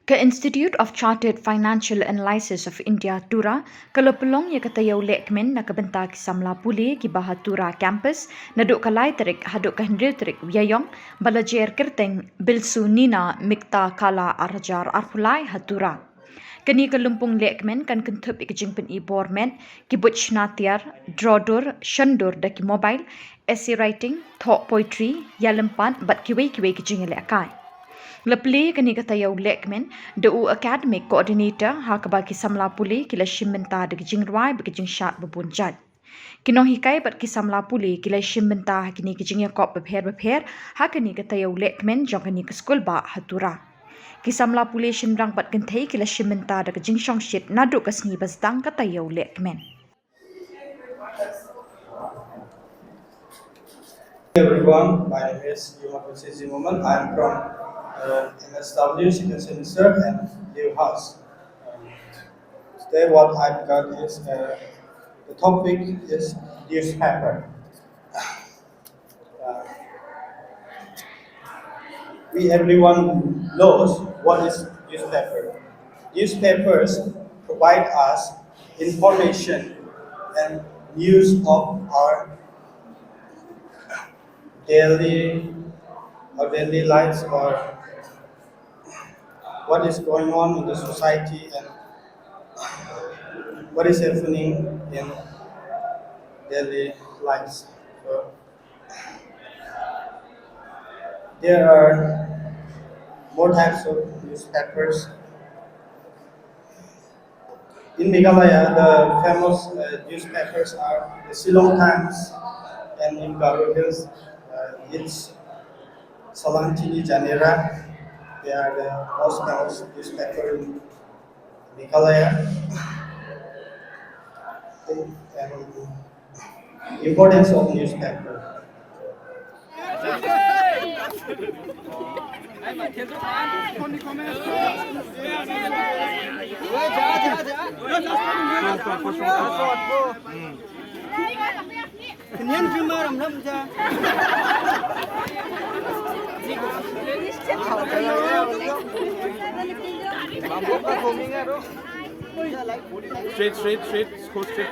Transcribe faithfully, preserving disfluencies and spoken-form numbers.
Ka Institute of Chartered Financial Analysis of India, Tura, ka la pynlong ïa ka taïew lehkmen na ka bynta ki samla pule kiba ha Tura campus, naduh ka lai tarik haduh ka hynriew tarik u Ïaïong, ba la jer kyrteng Bilsu Nina Mikta Kala ar hajar arphew lai ha Tura. Kane ka lympung lehkmen kan kynthup ïa ka jingpyni bor met, ki buit shna tiar, draw dur, shon dur da ki mobile, essay writing, thoh poetry, ïalam pat bad kiwei kiwei ki jingïalehkai. La plie kane ka taïew lehkmen da u academic coordinator, ha kaba ki samla pule ki la shim bynta da ki jingrwai bad ki jingshad ba bun jait. Ki nonghikai bad ki samla pule ki la shim bynta ha kine ki jingïakop bapher bapher ha kane ka taïew lehkmen jong kane ka skul bah ha Tura. Ki samla pule shynrang bad kynthei ki la shim bynta da ka jingshongshit naduh ka sngi ba sdang ka taïew lehkmen. Everyone, my name is Yuma Kuchi Zimoman. I'm from uh, M S W, second semester, and Liu House. Um, today, what I've got is uh, the topic is newspaper. Uh, we everyone knows what is newspaper. Newspapers provide us information and news of our daily our daily lives or what is going on in the society and what is happening in daily lives. So, there are more types of newspapers. In Meghalaya, the famous uh, newspapers are the Shillong Times and in Garo Hills, uh, it's Salantini Janera. They are the most famous newspaper in Meghalaya. And importance of newspaper. Straight, straight, straight, go straight.